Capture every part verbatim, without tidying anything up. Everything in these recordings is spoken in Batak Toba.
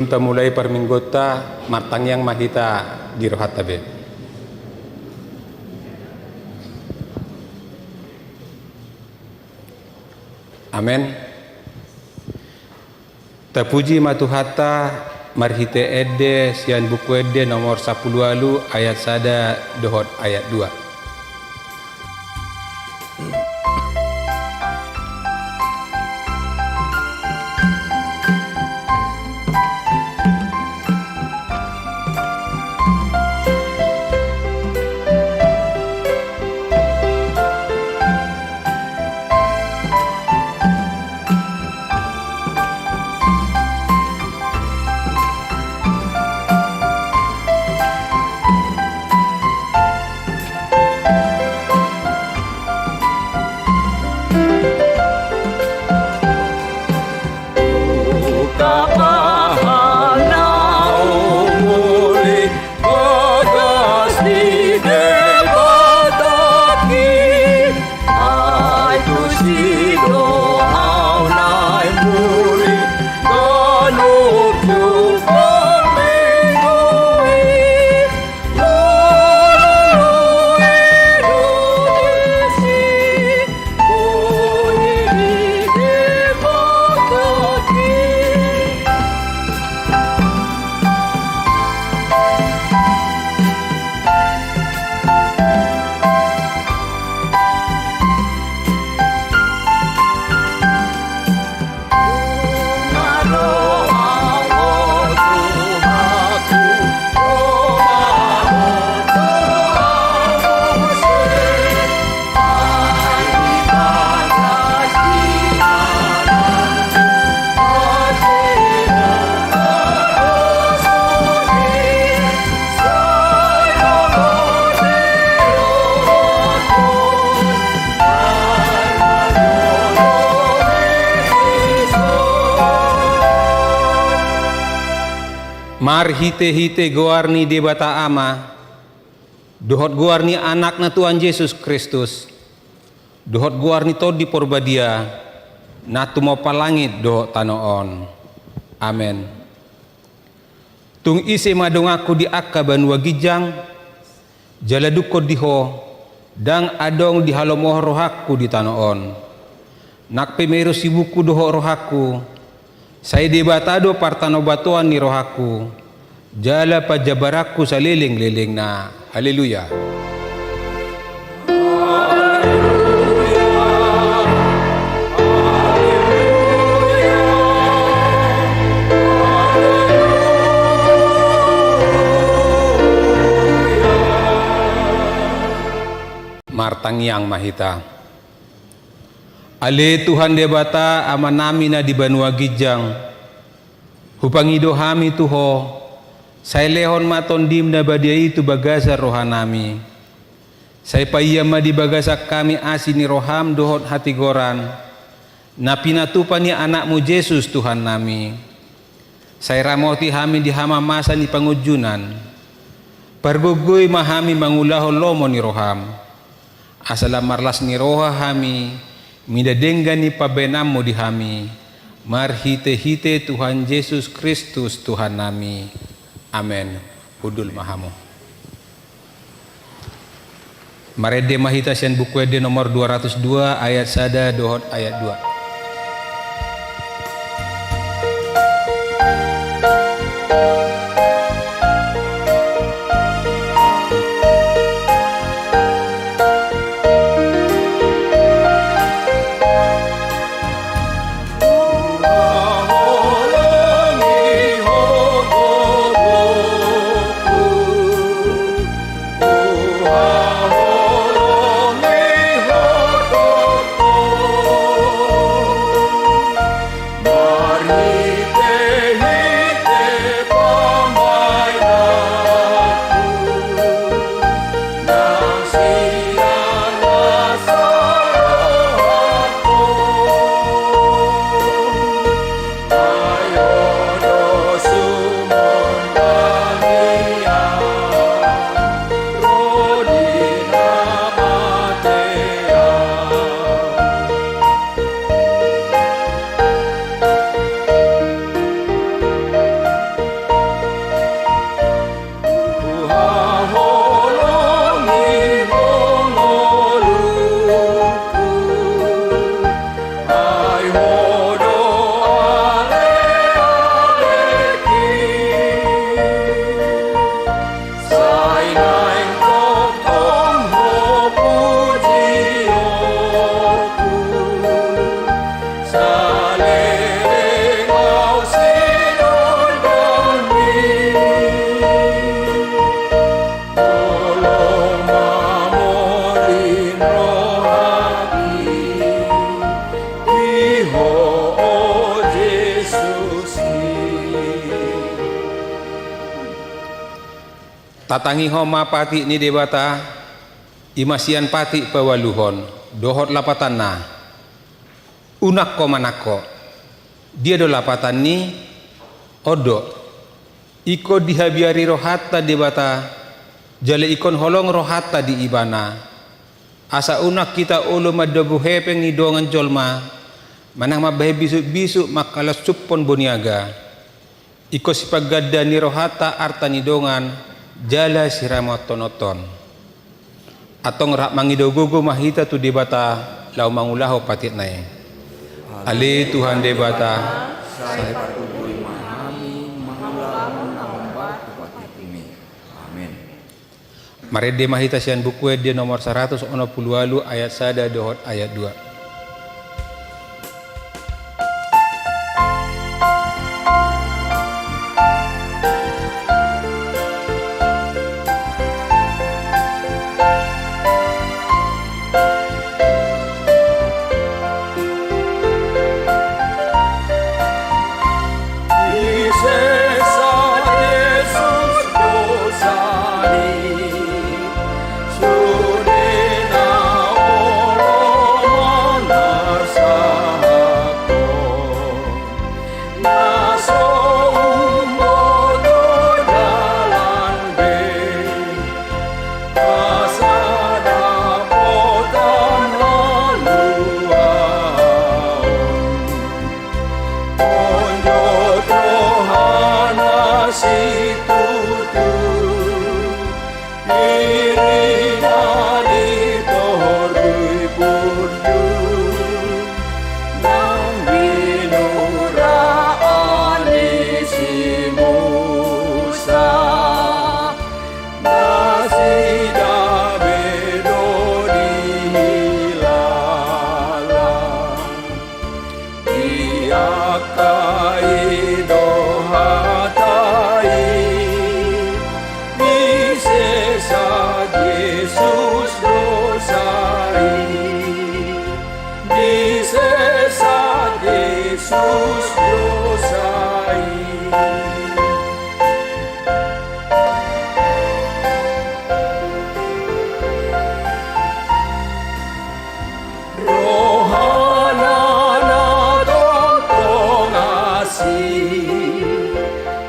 Tamulai parmingguonta, martangiang ma hita di rohanta be. Amen. Tapuji ma Tuhanta marhite ende sian Buku Ende nomor sampulu ualu ayat sada dohot ayat dua. Marhitehite goar ni Debata Ama, dohot goar ni Anakna Tuhan Jesus Kristus, dohot goar ni Tondi Porbadia, na tumompa langit dohot tano on. Amen. Tung ise ma donganku di angka banua ginjang, jala dungkon di Ho, ndang adong dihalomohon rohangku di tano on. Nang pe meru sibukku dohot rohangku, sai Debata do partanobatoan ni rohangku, jala panjabaranku salelenglelengna. Haleluya. Martangiang ma hita. Ale Tuhan Debata, Amanami na di banua ginjang, hupangido hami tu Ho, sai lehon ma Tondim na badia i tu bagasan rohanami. Sai paihut ma di bagasan hami asi ni roham dohot hatigoran, na pinatupa ni Anakmu Jesus Tuhannami. Sai ramoti hami di hamamasa ni pangunjunan. Pargogoi ma hami mangulahon lomo ni roham. Asa lam marlas ni roha hami, mida denggan ni pambahenanmu di hami, marhitehite Tuhan Jesus Kristus Tuhannami. Amen. Hundul ma hamu. Marende ma hita sian Buku Ende nomor dua ratus dua ayat sada dohot ayat dua. Tatangihon ma patik ni Debata, i ma sian patik paualuhon, dohot lapatanna. Unang ho manang ho. Dia do lapatanni? On do. Ingkon dihabiari rohanta Debata, jala ingkon holong rohanta di Ibana. Asa unang hita olo mandabu hepeng ni dongan jolma, manang mambahen bisuk-bisuk mangkalashonhon boniaga. Ingkon sipangganda ni rohanta arta ni dongan, jala siramothononhon. Antong rap mangido gogo ma hita tu Debata, laho mangulahon patikna i. Ale Tuhan Debata, sai pargogoi ma hami mangulahon na hombar tu patikmi. Amen. Marende ma hita sian Buku Ende nomor saratus onom pulu ualu, ayat sada dohot ayat dua. Disesa Jesus dosami, sude na olo manarsahathon, na so umboto dalan be, asa dapotan haluaon. Onjot rohana situtu, diri na di toru i burju, nang binuraan ni si Musa, nasida be do dihilala. Di angka i do hata i, disesa Jesus dosa i, disesa Jesus dosa i. Rohana na tongtong asi,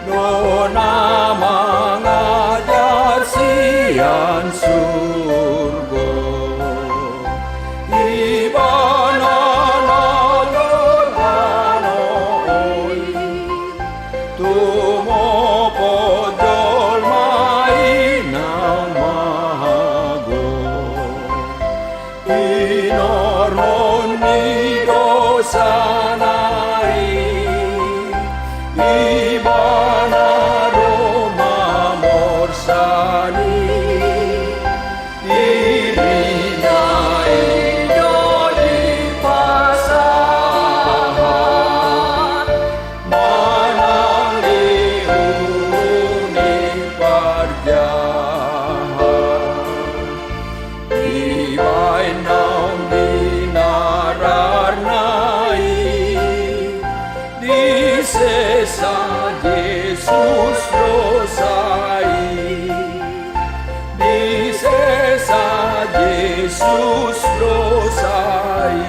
do na mangajar sian surgo. Ibana na tu tano i, tumopot jolma i na mago. Tinorhon ni dosana i, Ibana do mamorsan i, dirina i do dipasahat manang di uhum ni parjahat. Dibahen naung binararna i, disesa Jesus dosa i, disesa Jesus dosa i.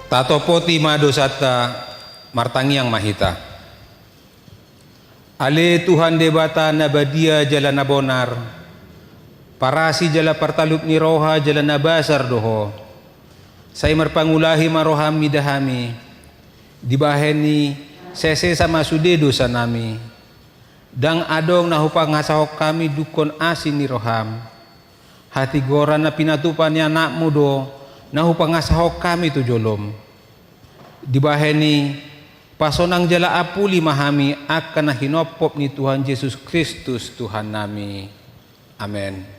Tatopoti ma dosanta, martangiang ma hita. Ale Tuhan Debata na badia jala na bonar, parasi jala partalup ni roha jala na basar do Ho. Sai marpangulahi ma roham mida hami, dibahen i sesesa ma sude dosanami. Ndang adong na hupangasahon hami dungkon asi ni roham. Hatigoran na pinatupa ni Anakmu do na hupangasahon hami tu jolom. Dibahen i, pasonang jala ampuli ma hami angka na hinophop ni Tuhan Jesus Kristus Tuhannami. Amen.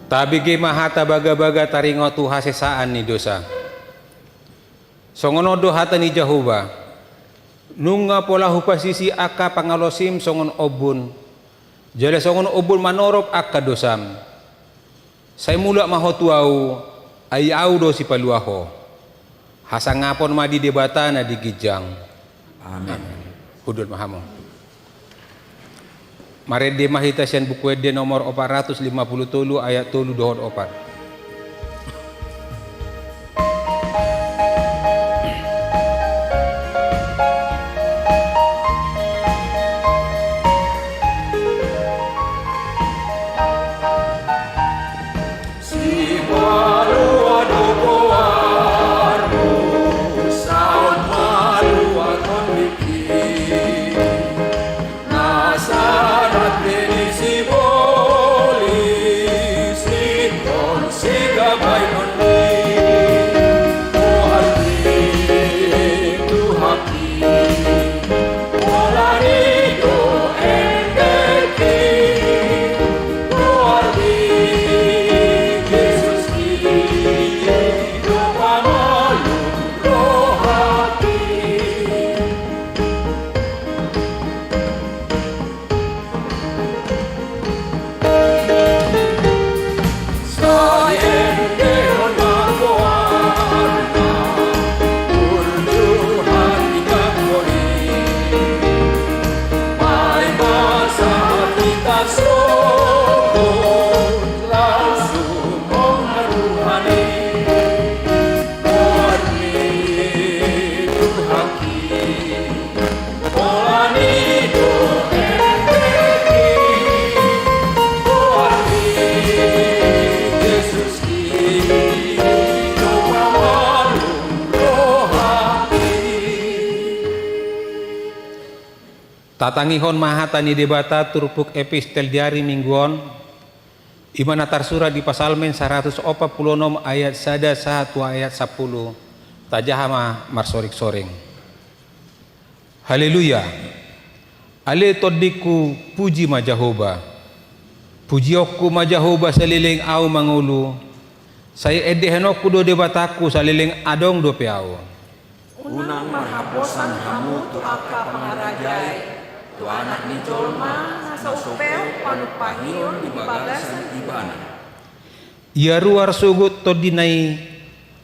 Tabege ma hata bagabaga taringot tu hasesaan ni dosa. Songon on do hata ni Jahowa: Nunga pola hupasisi angka pangalaosim songon ombun, jala songon ombun manorop angka dosam. Sai mulak ma ho tu Ahu, ai Ahu do sipalua ho. Hasangapon ma di Debata na di ginjang. Amen. Hundul ma hamu. Marende ma hita sian Buku Ende nomor opat ratus lima puluh tolu, ayat tolu dohot opat. Sipalua do goarmu, saut malua tondikin. Na sarat ni sibolis, ingkon sigabainonni. Goarmi Tuhanki, holan i do endekki. Goarmi Jesuski, do pamalum rohangki. Tatangihon ma hata ni Debata turpuk epistel di ari Minggu on, i ma na tarsurat di Psalmen saratus opat pulu onom ayat sada sahat tu ayat sampulu. Tajaha ma marsoringsoring. Haleluya. Ale tondingku, puji ma Jahowa. Pujionku ma Jahowa saleleng ahu mangolu. Sai endehononku do Debatangku saleleng adong dope ahu. Unang marhaposan hamu tu angka pangarajai, tu Anak ni jolma, na so umpeu panumpahion di bagasan Ibana. Ia ruar sogot tondina i,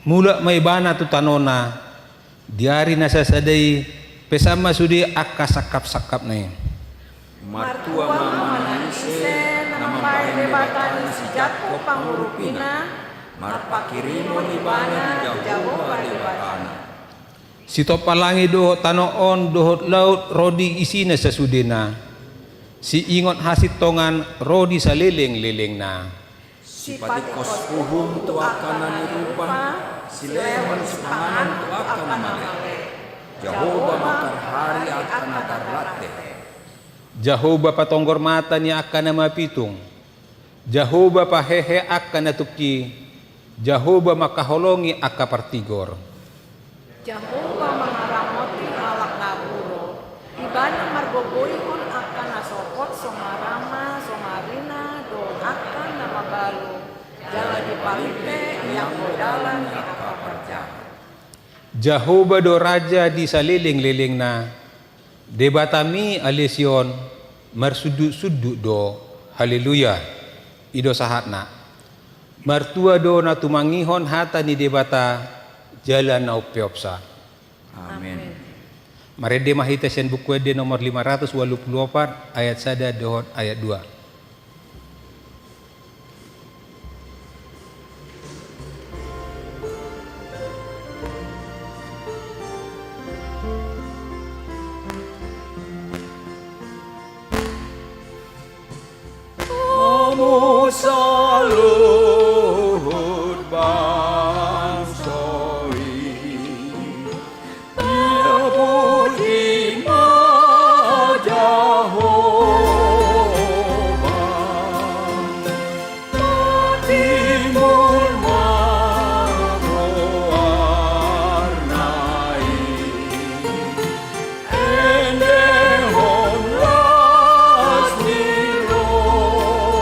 mulak ma ibana tu tanona, di ari na sasada i, pesan ma sude angka sangkapsangkapna i. Martua ma manang ise na mambahen Debata ni si Jakkob pangurupina, marpanghirimon ibana di Jahowa Debatana. Sitompa langit dohot tano on dohot laut ro di isina sasudena. Siingot hasintongan ro di salelenglelengna. Sipatingkos uhum tu angka na nirupa, silehon sipanganon tu angka na male. Jahowa mangkarhari angka na tarrante. Jahowa patonggor mata ni angka na mapitung. Jahowa pahehe angka na tungki. Jahowa mangkaholongi angka partigor. Jahowa mangaramoti halak na buro. Ibana margogorihon angka na sopot, songon arama, songon arina, dohot angka na mabalu. Jala dipalinte i anggo dalan ni angka parjahat. Jahowa do raja di salelenglelengna. Debatami ale Sion, marsundutsundut do. Haleluya. I do sahatna. Martua do na tumangihon hata ni Debata, jala na umpeopsa. Amen. Marende ma hita sian Buku Ende nomor lima ratus ualu pulu opat, ayat sada dohot ayat dua. Hamu saluhut bangso i, ia puji ma Jahowa. Timbul ma goarna i, endehon las ni roha.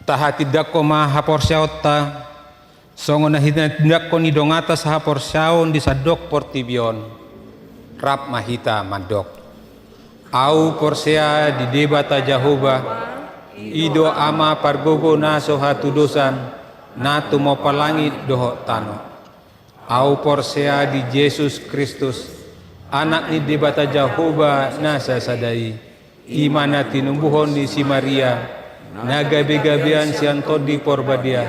Tahatindangkon ma haporseaonta, songon na hinatindangkon ni donganta sahaporseaon di sandok portibi on. Rap ma hita mandok. Ahu porsea di Debata Jahowa, i do Ama pargogo na so hatudosan, na tumompa langit dohot tano. Ahu porsea di Jesus Kristus, Anak ni Debata Jahowa na sasada i, i ma na tinumbuhon ni si Maria, na gabegabean sian Tondi Porbadia,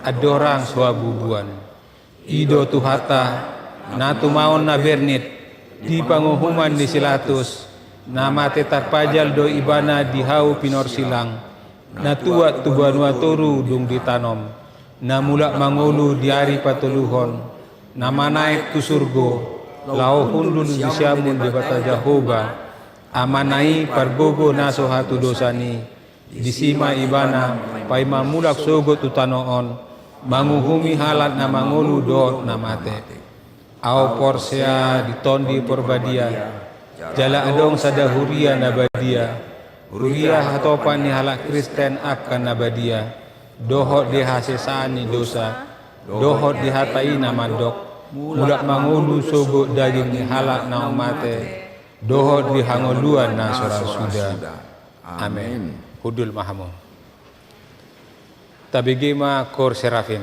andorang so habubuan. I do Tuhanta, na tumaon na bernit, di panguhuman ni si Latus, na mate tarpajal do Ibana di hau pinorsilang, na tuat tu banua toru dung ditanom, na mulak mangolu di ari patoluhon, na manaek tu surgo, laho hundul di siamun Debata Jahowa, Amana i pargogo na so hatudosan i, disi ma Ibana paima mulak sogot tu tano on, manguhumi halak na mangolu dohot na mate. Ahu porsea di Tondi Porbadia, jala adong sada huria na badia, huria hatopan ni halak Kristen angka na badia, dohot di hasesaan ni dosa, dohot di hata i na mandok, mulak mangolu sogot daging ni halak naung mate, dohot di hangoluan na so ra suda. Amen. Hundul ma hamu. Tabege ma koor serafim.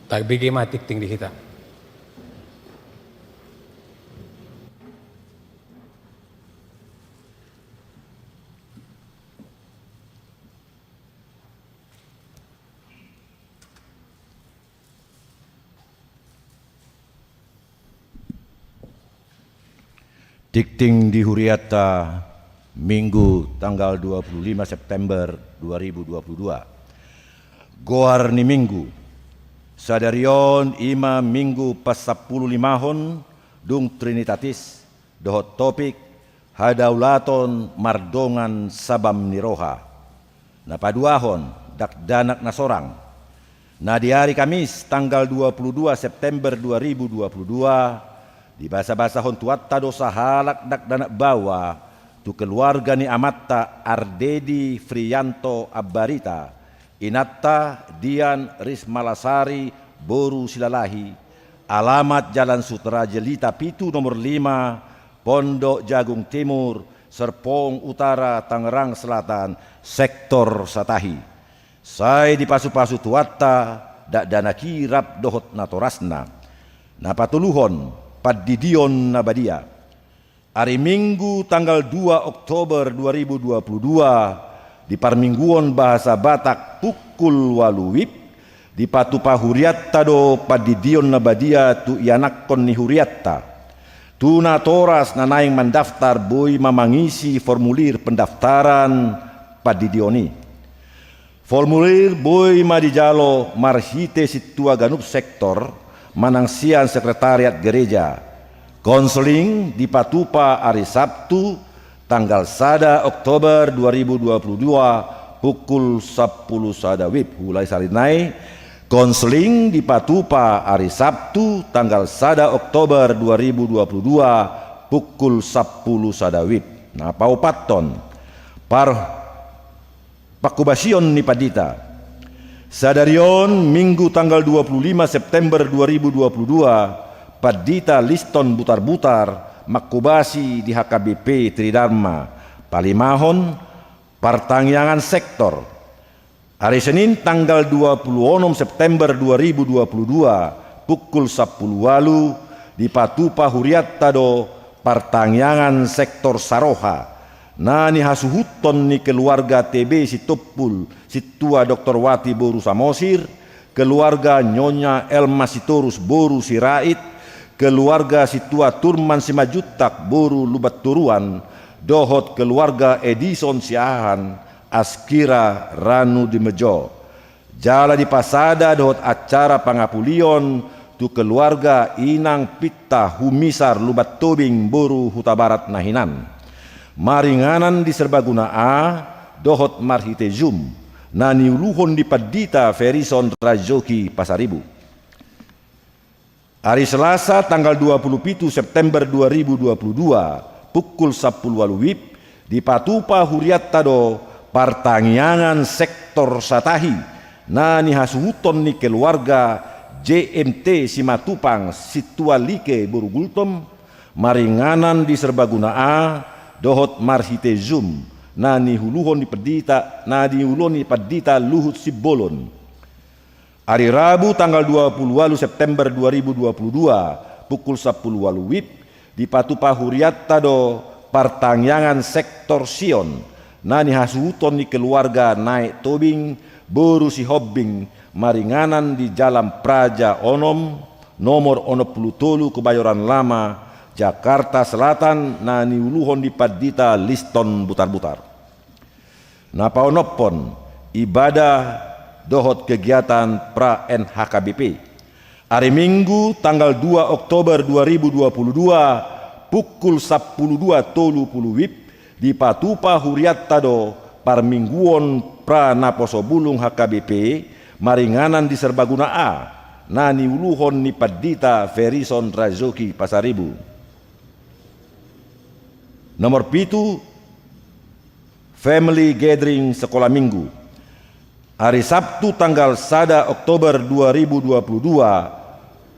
Tagbege ma tingting di hita. Tingting di hurianta, Minggu tanggal dua puluh lima September dua ribu dua puluh dua. Goar ni Minggu. Sadari on i ma Minggu pasampululimahon dung Trinitatis, dohot topik: Hadaulaton mardongan sabam ni roha. Na paduahon, dakdanak na sorang. Na di ari Kamis tanggal dua puluh dua September dua ribu dua puluh dua, dibasabasahon Tuhanta do sahalak dakdanak baoa tu keluarga ni amanta Ardedi Frianto Ambarita, inanta Dian Rismalasari boru Silalahi, alamat Jalan Sutera Jelita pitu nomor lima, Pondok Jagung Timur, Serpong Utara, Tangerang Selatan, sektor Satahi. Sai dipasupasu Tuhanta dakdanak i rap dohot natorasna. Na patoluhon, pandidion na badia. Ari Minggu tanggal dua Oktober dua ribu dua puluh dua, di parmingguon bahasa Batak pukul ualu WIB, dipatupa hurianta do pandidion na badia tu ianakhon ni hurianta. Tu natoras na naeng mandaftar boi ma mangisi formulir pendaftaran pandidion i. Formulir boi ma dijalo marhite sintua ganup sektor manang sian sekretariat gereja. Konseling dipatupa ari Sabtu tanggal sada Oktober dua ribu dua puluh dua pukul sampulu sada WIB. Huulai sahali nai, konseling dipatupa ari Sabtu tanggal sada Oktober dua ribu dua puluh dua pukul sampulu sada WIB. Na paopathon, par panghobasion ni pandita. Sadari on, Minggu tanggal dua puluh lima September dua ribu dua puluh dua, pandita Liston Butarbutar manghobasi di H K B P Tridharma. Palimahon, partangiangan sektor. Ari Senin tanggal dua puluh onom September dua ribu dua puluh dua, pukul sampulu ualu, dipatupa hurianta do partangiangan sektor saroha na nihasuhuton ni keluarga T B Sitompul, sintua Doktor Wati boru Samosir, keluarga Nyonya Elma Sitorus boru Sirait, keluarga sintua Turman Simanjuntak boru Lumbantoruan, dohot keluarga Edison Siahaan, Askira Ranu Dimejo. Jala dipasada dohot acara pangapulion tu keluarga inang Pinta Humisar Lumbantobing boru Hutabarat na hinan. Maringanan di Serbaguna A dohot marhite Zoom, na niuluhon ni pandita Ferison Rajoki Pasaribu. Ari Selasa tanggal dua puluh pitu September dua ribu dua puluh dua, pukul sampulu ualu WIB, dipatupa hurianta do partangiangan sektor Satahi na nihasuhuton ni keluarga J M T Simatupang sintua Like boru Gultom, maringanan di Serbaguna A dohot marhite Zoom, na niuluhon ni pandita, na niuluhon ni pandita Luhut Simbolon. Ari Rabu tanggal dua puluh ualu September dua ribu dua puluh dua, pukul sampulu ualu WIB, dipatupa hurianta do partangiangan sektor Sion na nihasuhuton ni keluarga Naek Tobing boru Sihombing, maringanan di Jalan Praja onom, nomor onom pulu tolu, Kebayoran Lama, Jakarta Selatan, na niuluhon ni pandita Liston Butarbutar. Na paonomhon, ibadah dohot kegiatan pra N H K B P. Ari Minggu tanggal dua Oktober dua ribu dua puluh dua, pukul sampulu dua tolu pulu WIB, dipatupa hurianta do parmingguon pra naposo bulung H K B P maringanan di Serbaguna A, na niuluhon ni pandita Ferison Rajoki Pasaribu. Nomor pitu, Family Gathering Sekolah Minggu. Ari Sabtu tanggal sada Oktober dua ribu dua puluh dua,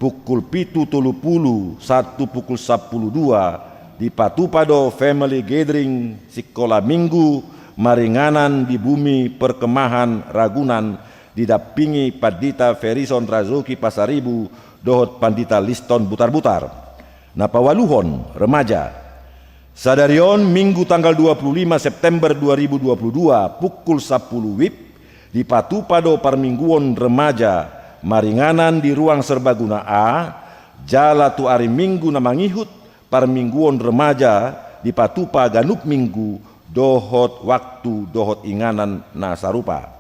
pukul pitu tolu pulu sahat tu pukul sampulu dua, dipatupa do Family Gathering Sekolah Minggu maringanan di Bumi Perkemahan Ragunan, didampingi Pandita Ferison Razoki Pasaribu dohot Pandita Liston Butarbutar. Na paualuhon, remaja. Sadari on Minggu tanggal dua puluh lima September dua ribu dua puluh dua pukul sampulu wib, dipatupa do parmingguon remaja maringanan di ruang serbaguna A, jala tu ari Minggu na mangihut parmingguon remaja dipatupa ganup minggu dohot waktu dohot inganan na sarupa.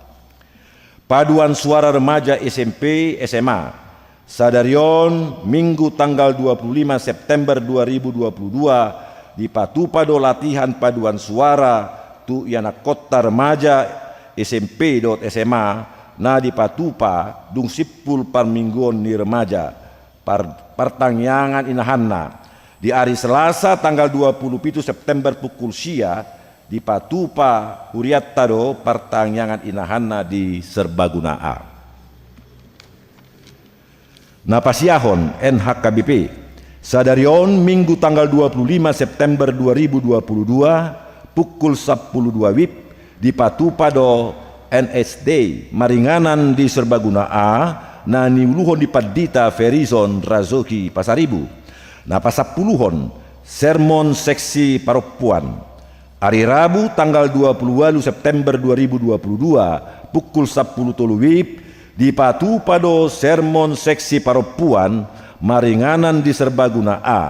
Paduan suara remaja S M P, S M A. Sadari on, Minggu tanggal dua puluh lima September dua ribu dua puluh dua, dipatupa do latihan paduan suara tu ianakhonta remaja S M P dohot S M A na dipatupa dung simpul parmingguon ni remaja. Par-, partangiangan inahanna. Di ari Selasa tanggal dua puluh pitu September pukul sia, dipatupa hurianta do partangiangan inahanna di Serbaguna A. Na pasiahon, N H K B P. Sadari on Minggu tanggal dua puluh lima September dua ribu dua puluh dua, pukul sampulu dua wib, dipatupa do N S D maringanan di Serbaguna A, na niuluhon ni Pandita Ferison Razoki Pasaribu. Na pasampuluhon, sermon seksi parompuan. Ari Rabu tanggal dua puluh ualu September dua ribu dua puluh dua, pukul sampulu tolu wib, dipatupa do sermon seksi parompuan maringanan di Serbaguna A,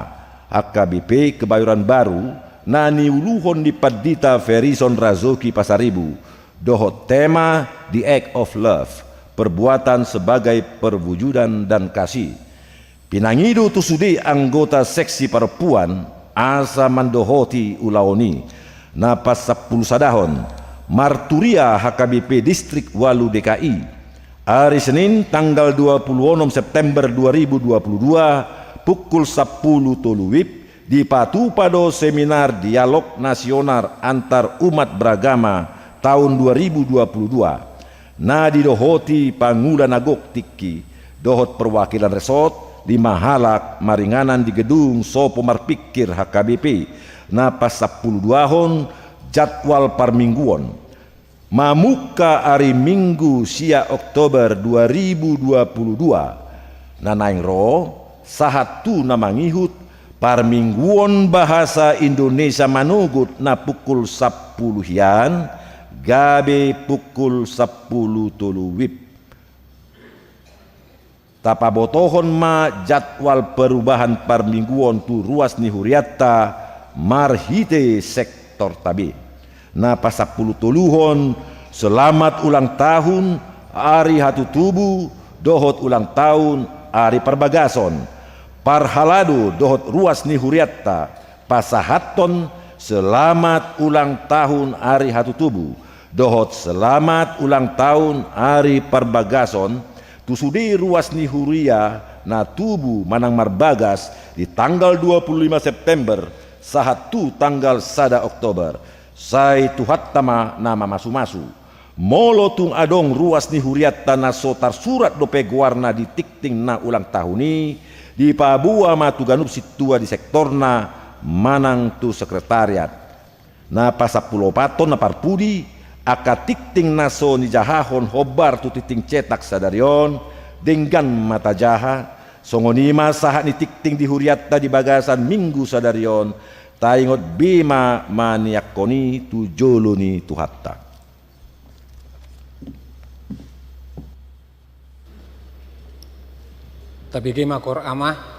H K B P Kebayoran Baru, na niuluhon ni Pandita Ferison Razoki Pasaribu, dohot tema The Act of Love, perbuatan sebagai perwujudan dan kasih. Pinangido tu sude anggota seksi parompuan asa mandohoti ulaon i. Na pasampulu sadahon, marturia H K B P Distrik ualu D K I. Ari Senin tanggal dua puluh onom September dua ribu dua puluh dua, pukul sampulu tolu wib, dipatupa do seminar dialog nasional antar umat beragama tahun dua ribu dua puluh dua. Na didohoti pangula na gok tingki dohot perwakilan resort lima halak maringanan di gedung Sopo Marpingkir H K B P. Na pasampulu duahon, jadwal parmingguon. Mamungka ari Minggu sia Oktober dua ribu dua puluh dua, na naeng ro, sahat tu na mangihut, parmingguon bahasa Indonesia manogot na pukul sampulu hian, gabe pukul sampulu tolu wib. Tapabotohon ma jadwal perubahan parmingguon tu ruas ni hurianta marhite sektorta be. Na pasampulu toluhon, selamat ulang tahun ari hatutubu dohot ulang tahun ari parbagason. Parhalado dohot ruas ni hurianta pasahathon selamat ulang tahun ari hatutubu dohot selamat ulang tahun ari parbagason tu sude ruas ni huria na tubu manang marbagas di tanggal dua puluh lima September sahat tu tanggal sada Oktober. Sai Tuhanta ma na mamasumasu. Molo tung adong ruas ni hurianta na so tarsurat dope goarna di tingting na ulang tahun i, dipaboa ma tu ganup sintua di sektorna manang tu sekretariat. Na pasampulu opathon, na parpudi, angka tingting na so nijahahon hombar tu tingting cetak sadari on, denggan ma tajaha. Songon i ma sahat ni tingting di hurianta di bagasan Minggu sadari on, taingot be ma maniangkon i tu jolo ni Tuhanta. Tabege ma koor ama.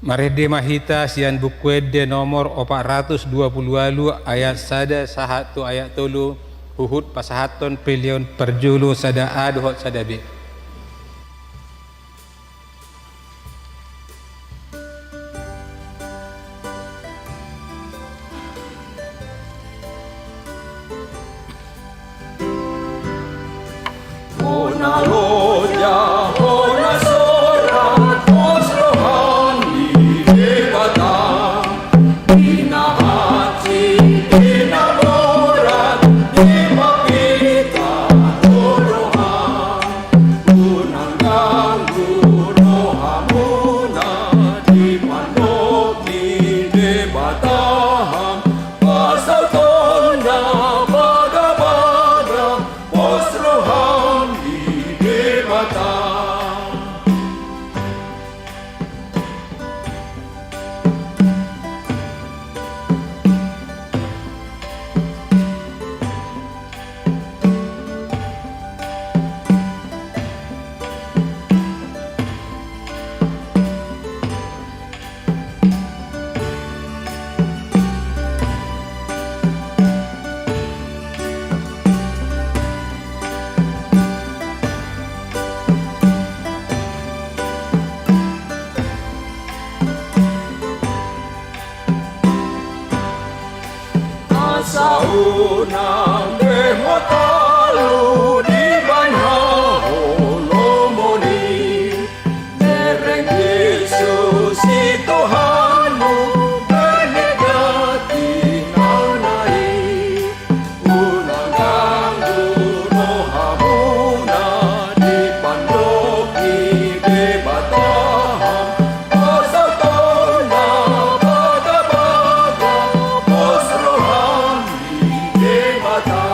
Marende ma hita sian Buku Ende nomor opat ratus dua pulu ualu, ayat sada sahat tu ayat tolu, huhut pasahathon peleon parjolo sada A dohot sada B. Hona loja, hona sorat, pos roha ni Debata. Di na hansit, di na borat, dipapilihon roha. Unang ganggu rohamuna, dipandopi Debata ham. Pasahathon na bagabaga, pos roham di Debata. Asa unang be ho talu dibahen haholomon i. Bereng Jesus i Tuhanmu, bereng na tinangna i. Unang ganggu rohamuna, dipandopi Debata ham. Pasahathon na bagabaga, pos roham di Debata.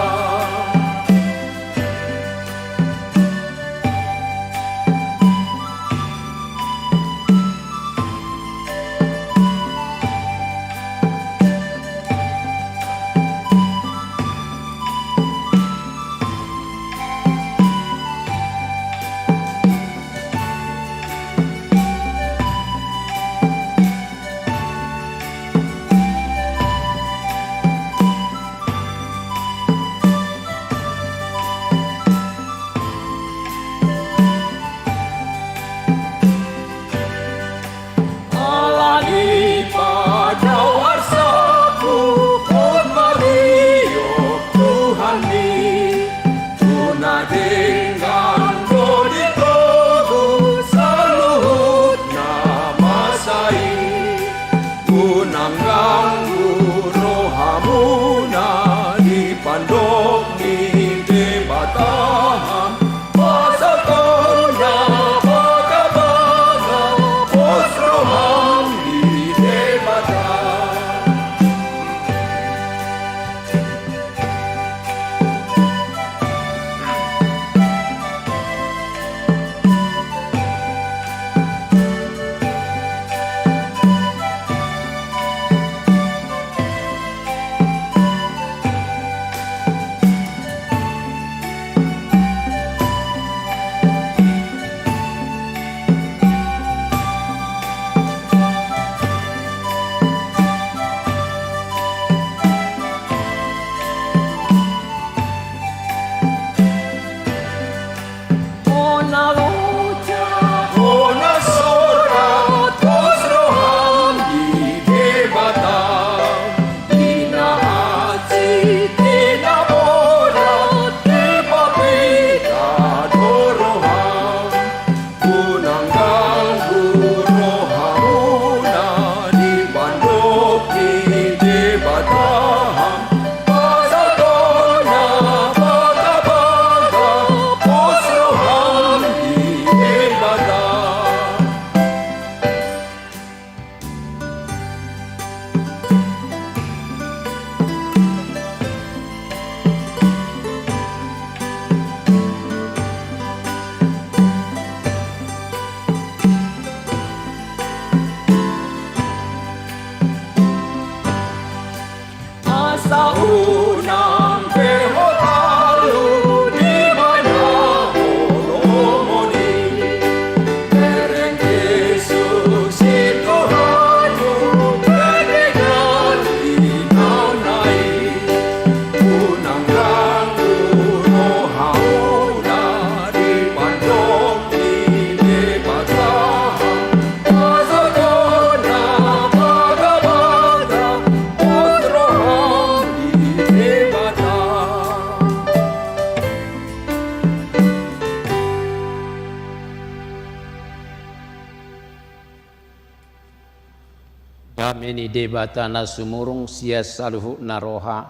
Dame ni Debata na sumurung sian saluhutna roha,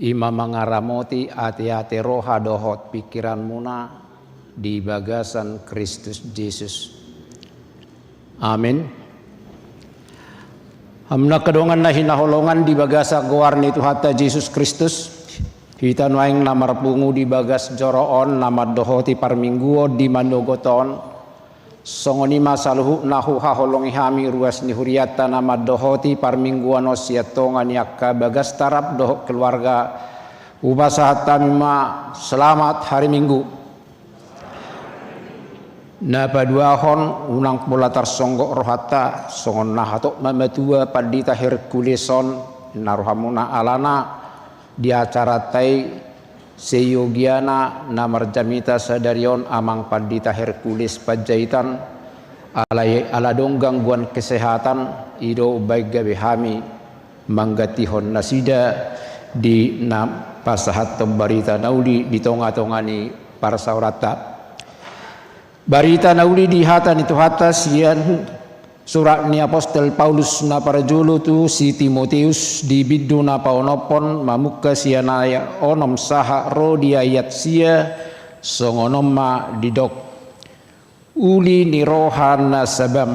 i ma mangaramoti ateate roha dohot pingkiranmuna di bagasan Kristus Jesus. Amin. Hamu angka dongan na hinaholongan di bagasan goar ni Tuhanta Jesus Kristus, hita nuaeng na marpungu di bagas joro on na mandohoti parmingguon di manogot on, songon i ma saluhutna huhaholongi hami ruas ni hurianta na mandohoti parmingguon on sian tonga ni angka bagasta rap dohot keluarga, hupasahat hami ma selamat hari Minggu. Na paduahon, unang pola tarsonggot rohanta, songon na hatop ma matua Pandita Hercules on, na rohamuna alana di acaranta i, seyogiana na marjamita sadari on Amang Pandita Hercules Panjaitan, alai ala adong gangguan kesehatan, i do umbaen gabe hami manggantihon nasida di na pasahathon barita na uli di tongatonga ni parsaoranta. Barita na uli di hata ni Tuhanta sian surat ni apostel Paulus na parjolo tu si Timoteus di bindu na paonomhon mamungka sian ayat onom sahat ro di ayat sia, songon on ma didok. Uli ni roha na sabam.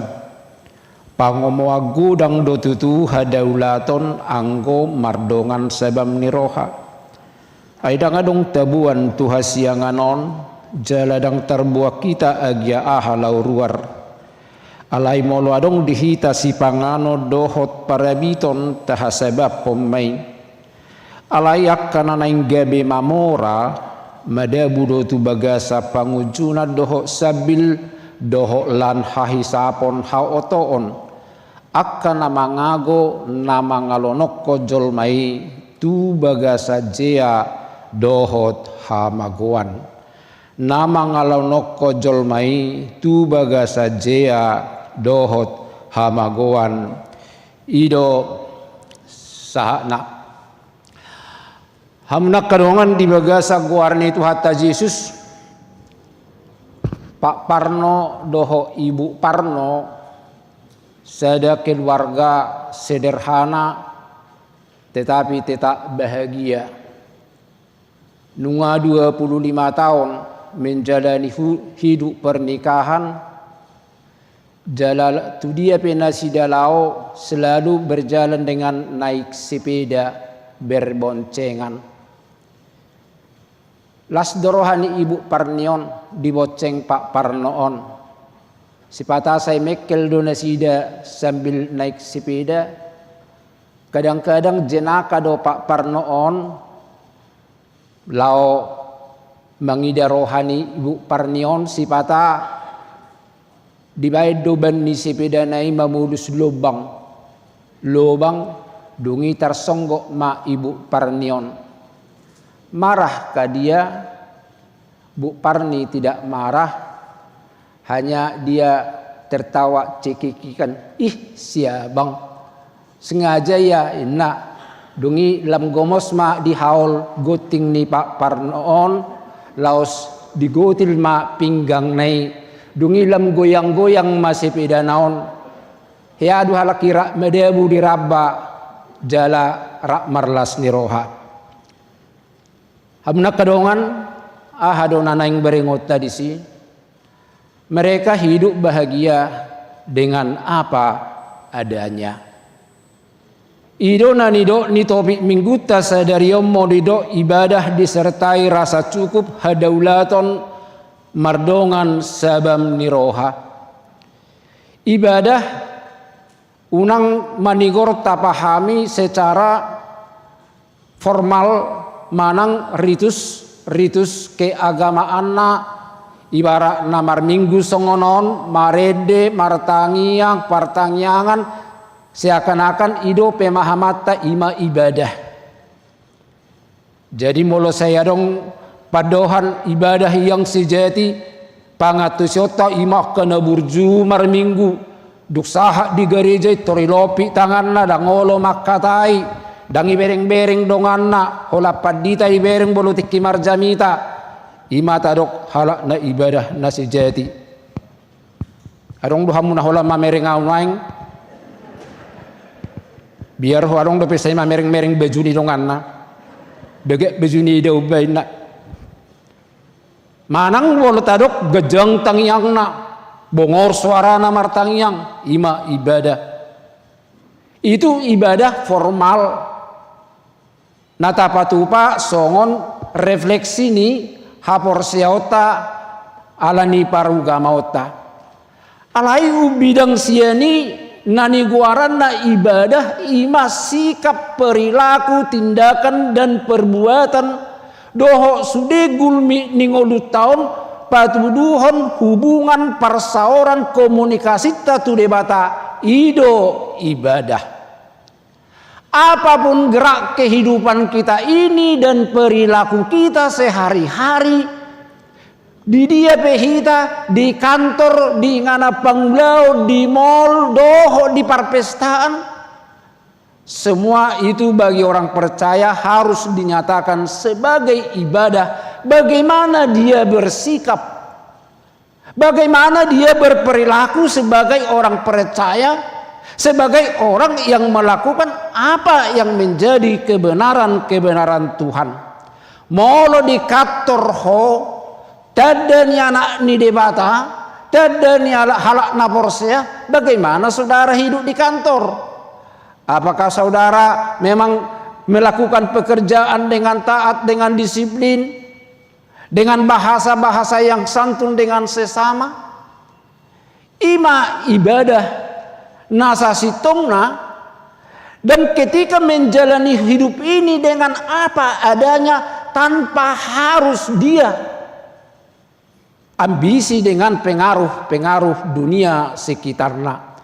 Pangomoan godang do tutu hadaulaton anggo mardongan sabam ni roha. Ai ndang adong taboan tu hasiangan on, jala ndang tarboan hita agia aha laho ruar. Alai molo adong di hita sipanganon dohot parabiton tahasabamhon ma i. Alai angka na naeng gabe mamora, madabu do tu bagasan pangunjunan dohot sambil, dohot lan hahisapon haotoon. Angka na mangago na mangalonokkon jolma i tu bagasan jea dohot hamagoan. Na mangalonokkon jolma i tu bagasan jea dohot hamagoan. I do sahatna. Hamu angka dongan di bagasan goar ni Tuhanta Jesus, Pak Parno dohot Ibu Parno, sada keluarga sederhana tetapi tetap bahagia. Nunga dua puluh lima tahun menjalani hu-, hidup pernikahan, jala tu dia pe nasida laho selalu berjalan dengan naik sepeda berboncengan. Las do roha ni Ibu Parni on dibonceng Pak Parno on. Sipata sai mengkel do nasida sambil naik sepeda. Kadang-kadang jenaka do Pak Parno on laho mangida roha ni Ibu Parni on, sipata dibaen do ban ni sepedana i mamolus lobang. Lobang, dung i tarsonggot ma Ibu Parni on. Marahkah dia? Bu Parni tidak marah, hanya dia tertawa cekikikan. "Ih, si abang. Sengaja ia," inna. Dung i lam gomos ma dihaol gonting ni Pak Parno on, laos digotil ma pinggangna i. Dung i lam goyang-goyang ma sepedana on. Hea do halak i rap madabu di ramba jala rap marlas ni roha. Hamu angka dongan, aha do na naeng berengonta disi? Mereka hidup bahagia dengan apa adanya. I do na nidok ni topik minggunta sadari on, molo didok ibadah disertai rasa cukup, hadaulaton mardongan sabam ni roha. Ibadah unang manigor tapahami secara formal manang ritus, ritus keagamaanna, ibaratna marminggu songon on, marende, martangiang, partangiangan, seakan-akan i do pemahamanta i ma ibadah. Jadi molo sai adong pandohan ibadah yang sejati, pangantusionta i ma angka na burju marminggu, dung sahat di gareja i tor ilompit tanganna, ndang olo mangkatai, ndang ibereng-bereng donganna, holan pandita ibereng molo tingki marjamita, i ma tadok halak na ibadah na sejati. Adong do hamu na holan mamereng au nuaeng? Biar ho adong dope sai mamereng-mereng baju ni donganna. Bege baju ni daun bainna. Manang molo tadok ganjang tangiangna, bongor soarana martangiang, i ma ibadah. Itu ibadah formal. Na tapatupa songon refleksi ni haporseaonta ala ni parugamaonta. Alai umbidang sian i na nigoaranna ibadah i ma sikap, perilaku, tindakan, dan perbuatan dohot sude gulmit ni ngolunta on patuduhon hubungan parsaoran komunikasinta tu Debata, i do ibadah. Apapun gerak kehidupan kita ini dan perilaku kita sehari-hari, di dia pe hita, di kantor, di inganan pangulaon, di mall, dohot di parpestaan, semua itu bagi orang percaya harus dinyatakan sebagai ibadah. Bagaimana dia bersikap? Bagaimana dia berperilaku sebagai orang percaya, sebagai orang yang melakukan apa yang menjadi kebenaran-kebenaran Tuhan? Molo di kantor ho tanda ni anak ni Debata, tanda ni halak, halak na porsea, bagaimana saudara hidup di kantor? Apakah saudara memang melakukan pekerjaan dengan taat, dengan disiplin? Dengan bahasa-bahasa yang santun dengan sesama. I ma ibadah na sasintongna. Dan ketika menjalani hidup ini dengan apa adanya, tanpa harus dia ambisi dengan pengaruh-pengaruh dunia sekitarna.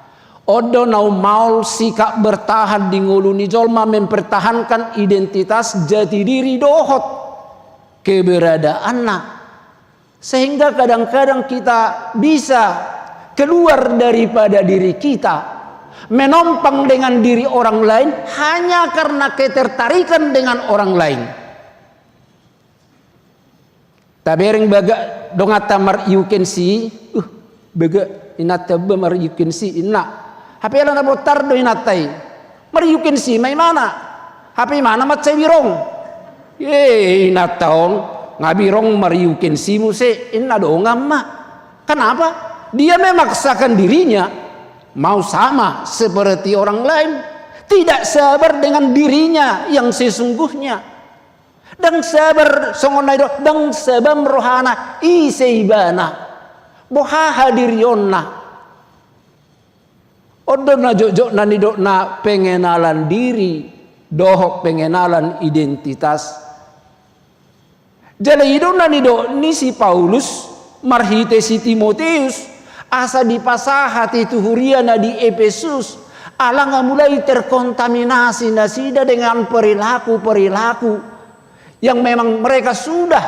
On do na ummaol sikap bertahan di ngolu ni jolma, mempertahankan identitas jati diri dohot keberadaanna. Sehingga kadang-kadang kita bisa keluar daripada diri kita, menompang dengan diri orang lain hanya karena ketertarikan dengan orang lain. Tabereng bagak donganta mariukensi, uh, bagak inanta ba mariukensi, inna. Hape ala na bontar do inanta i. Mariukensi ma imana. Hape imana mansai birong. Eh, inanta on, nga birong mariukensi muse, inna dongan ma. Kenapa? Dia memaksakan dirinya mau sama seperti orang lain. Tidak sabar dengan dirinya yang sesungguhnya. Ndang sabar songon na nidok, ndang sabar rohana, ise ibana, boha hadirionna. On do na jotjot na nidokna pengenalan diri dohot pengenalan identitas. Jala i do na nidok ni si Paulus marhite si Timoteus, asa dipasahat i tu huria na di Epesus, ala nga mulai terkontaminasi nasida dengan perilaku-perilaku yang memang mereka sudah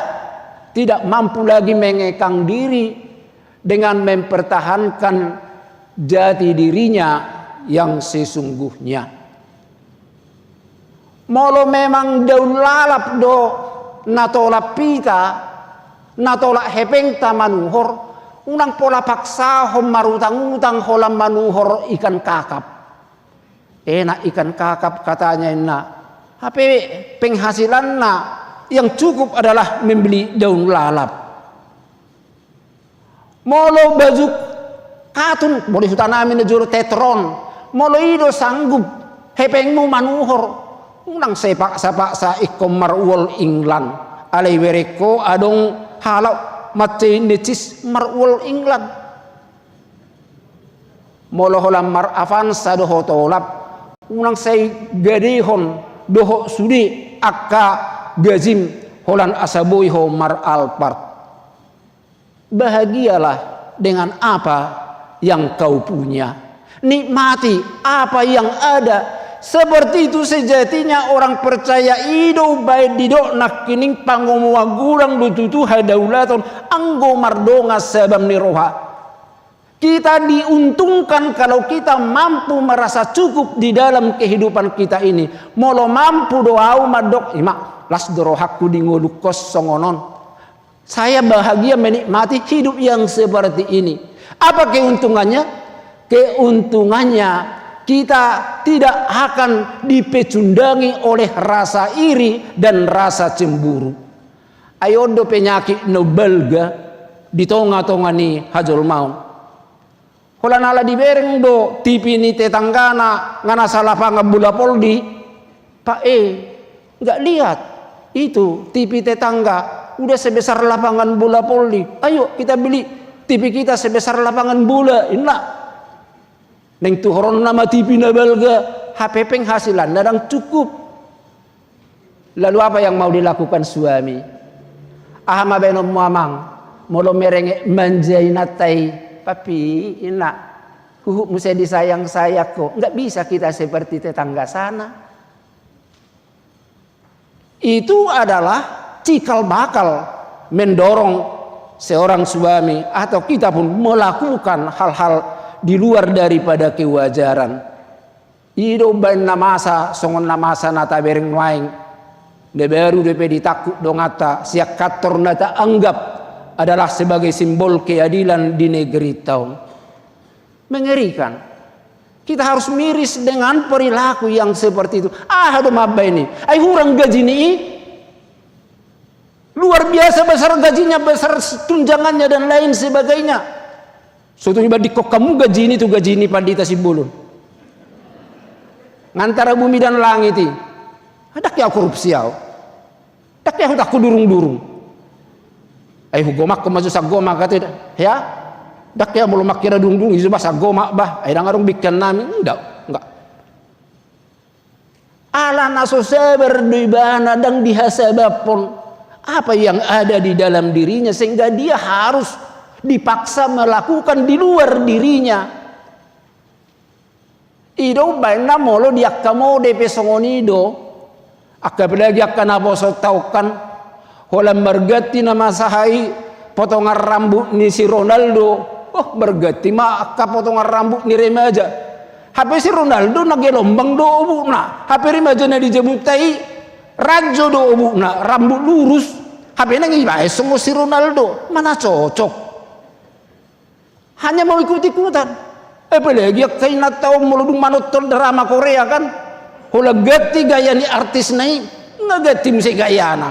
tidak mampu lagi mengekang diri dengan mempertahankan jati dirinya yang sesungguhnya. Molo memang daun lalap do na tolap hita, na tolap hepengta manuhor, unang pola paksahon marutang-utang holan manuhor ikan kakap. Enak ikan kakap katanya, inna. Hape penghasilanna yang cukup adalah membeli daun lalap. Molo baju katun, molo di huta nami na jolo tetron, molo i do sanggup hepengmu manuhor, unang sai paksa-paksa ingkon mar-All England. Alai bereng ho adong halak mansai necis mar-All England. Molo holan mar-Avanza do ho tolap, unang sai gadehon dohot sude angka gajim holan asa boi ho mar-Alphard. Bahagialah dengan apa yang kau punya. Nikmati apa yang ada. Seperti itu sejatinya orang percaya. I do umbaen didok nangkining pangomoan godang do tutu hadaulaton anggo mardongan sabam ni roha. Kita diuntungkan kalau kita mampu merasa cukup di dalam kehidupan kita ini. Molo mampu do ahu mandok, ima, las do rohangku di ngolungkon songon on. Saya bahagia menikmati hidup yang seperti ini. Apa keuntungannya? Keuntungannya, kita tidak akan dipecundangi oleh rasa iri dan rasa cemburu. Ai on do penyakit na balga di tonga-tonga ni hajolmaon. Holan ala dibereng do T V ni tetanggana nga na salapangan bola poldi. Pak e, nggak lihat itu T V tetangga udah sebesar lapangan bola poldi. Ayo kita beli T V kita sebesar lapangan bola, inna. Naeng tuhoronna ma T V na balga, hape penghasilanna ndang cukup. Lalu apa yang mau dilakukan suami? Aha ma baenonmu amang? Molo merenge manja inanta i, papi, inna, huhut muse disayang-sayang ho. Nggak bisa kita seperti tetangga sana. Itu adalah cikal bakal mendorong seorang suami atau kita pun melakukan hal-hal di luar daripada kewajaran. I do umbaen na masa songon na masa na tabereng nuaeng. Na baru dope ditangkup donganta sian kantor na taanggap adalah sebagai simbol keadilan di negeri ta on. Mengerikan. Kita harus miris dengan perilaku yang seperti itu. Aha do mambaen i? Ai hurang gaji ni i. Luar biasa besar gajinya, besar tunjangannya dan lain sebagainya. Sotung ibandingkon hamu gaji ni tu gaji ni Pandita Simbolon. Nga antara bumi dan langit i. Ndang hea korupsi ahu. Ndang hea hutangku durung-durung. Ai hugomakkon ma jo sanggomak ate da. Hea? Ndang hea molo manghira durung-durung, ijo bah sanggomak bah. Ai ndang adong bingkannami. Ndak, ndak. Ala na so sabar do ibana, ndang dihasabaphon apa yang ada di dalam dirinya, sehingga dia harus dipaksa melakukan di luar dirinya. I do umbaen na molo di angka mode pe songon i do, angka apalagi angka naposo ta on kan, holan marganti nama sahai potongan rambut ni si Ronaldo. Oh, marganti ma angka potongan rambut ni remaja. Hape si Ronaldo na gelombang do obukna. Hape remaja na di jabunta i ranjo do obukna, rambut lurus. Hape nang ibaen songon si Ronaldo. Mana cocok. Hanya mau ikut-ikutan. Apalagi angka inanta on molo dung manonton drama Korea kan. Holan ganti gaya ni artisna i, nga ganti muse gayana.